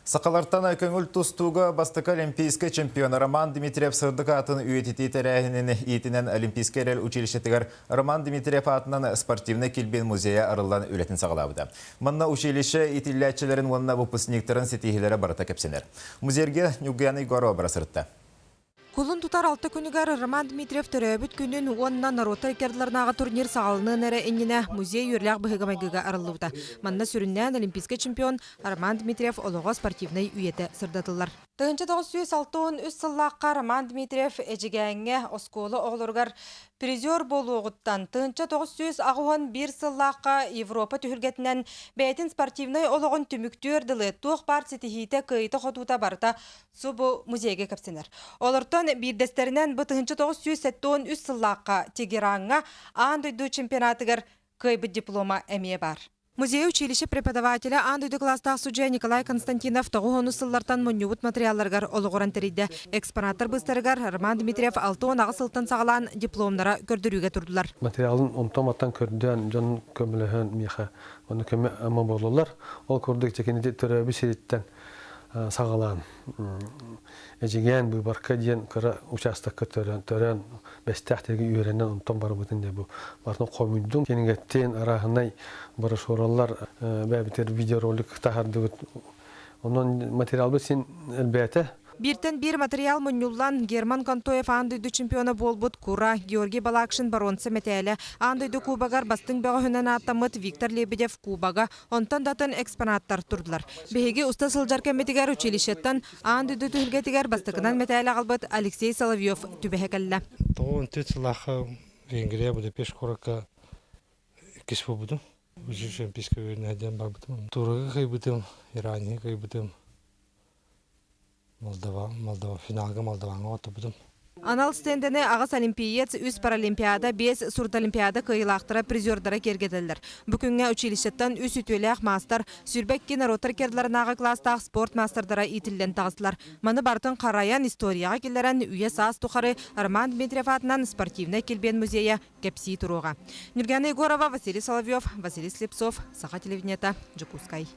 Сахалартан көҥүл тустууга бастакы олимпийскай чемпион Роман Дмитриев сырдык аатын үйэтитии тэрээһинин иитинэн Олимпийскай эрэл училищетыгар Роман Дмитриев аатынан спортивнай килбиэн музейа арыллан үлэтин саҕалаабыта. Манна училище иитиллээччилэрин уонна выпускниктарын ситиһиилэрэ барыта кэпсэнэр. Музейга Ньургуяна Егорова бара сырытта. Кулун тутар алта күнүгэр Роман Дмитриев төрөөбүт күнүн уонна норуоттар иккардыларынааҕы турнир саҕаланыан эрэ иннинэ музей үөрүүлээх быһыыга-майгыга арыллыбыта. Манна сүрүннээн олимпийскай чемпион Роман Дмитриев олоҕо спортивнай үйэтэ сырдатыллар. 1963 сыллаахха Роман Дмитриев Эдьигээҥҥэ оскуола оҕолоругар призер буолуоҕуттан 1981 сыллаахха Европа түһүлгэтинэн бэйэтин спортивнай олоҕун түмүктүөр дылы туох баар ситиһиитэ, кыайыыта-хотуута барыта субу музейга кэпсэнэр. Олортон биирдэстэринэн бу 1973 сыллаахха Тегераҥҥа аан дойду чемпионатыгар кыайбыт диплома эмиэ баар. Музей училище преподавателэ аан дойду кылаастаах судьуйа Николай Константинов 90 сыллартан мунньубут материалларыгар олоҕуран тэрийдэ. Экспонаттар быыстарыгар Роман Дмитриев 68 сылтан саҕалаан дипломнара көрдөрүүгэ турдулар. Материалын онтон-мантан көрдөөн, дьон көмөлөһөн миэхэ онно көмө ама буолаллар. Ол курдук дьэ төрөөбүт сириттэн саҕалаан Эдьигээн быыбарка диэн кыра учаастакка төрөөн, төрөөн бэстээх тиги үөрэнэн онтон барбытын дьэ бу барытын хомуйдум. Кинигэттэн арааһынай брошюралар бэйэбитигэр видеоролик таһаардыбыт. Онон материалбыт син элбээтэ. Бииртэн биир материал мунньуллан, Герман Контоев аан дойду чемпиона буолбут Кура, Георгий Балакшин боруонса мэтээлэ, аан дойду кубогар бастыҥ бөҕөһүнэн ааттаммыт Виктор Лебедев кубога, онтон да атын экспонаттар турдулар. Биһиги уста сылдьар кэммитигэр училищеттан аан дойду түһүлгэтигэр бастакынан мэтээл аҕалбыт Алексей Соловьев түбэһэ кэллэ. 94 сыллаахха Венгрия Будапешт куоракка иккис буолбутум. Үчүгэй Олимпийскай үөрэнэ диэн барбытым. Турага кыайбытым, Иранияга кыайбытым. Молдова, Молдова финалга Молдоваҥҥа оттубутум. Анал стендэни аҕыс олимпиец, үс паралимпиада, биэс сурдолимпиада кыайыылаахтара, призердара киэргэтэллэр. Бу күҥҥэ училищеттан үс үтүөлээх маастар, 22 норуоттар иккардыларынааҕы кылаастаах спорт маастардара иитиллэн таҕыстылар. Маны барытын харайан, историяҕа киллэрэн, үйэ-саас тухары Роман Дмитриев аатынан спортивнай килбиэн музейа кэпсии туруоҕа. Нюргана Егорова, Василий Соловьев, Василий Слепцов, Саха телевидениета, Дьокуускай.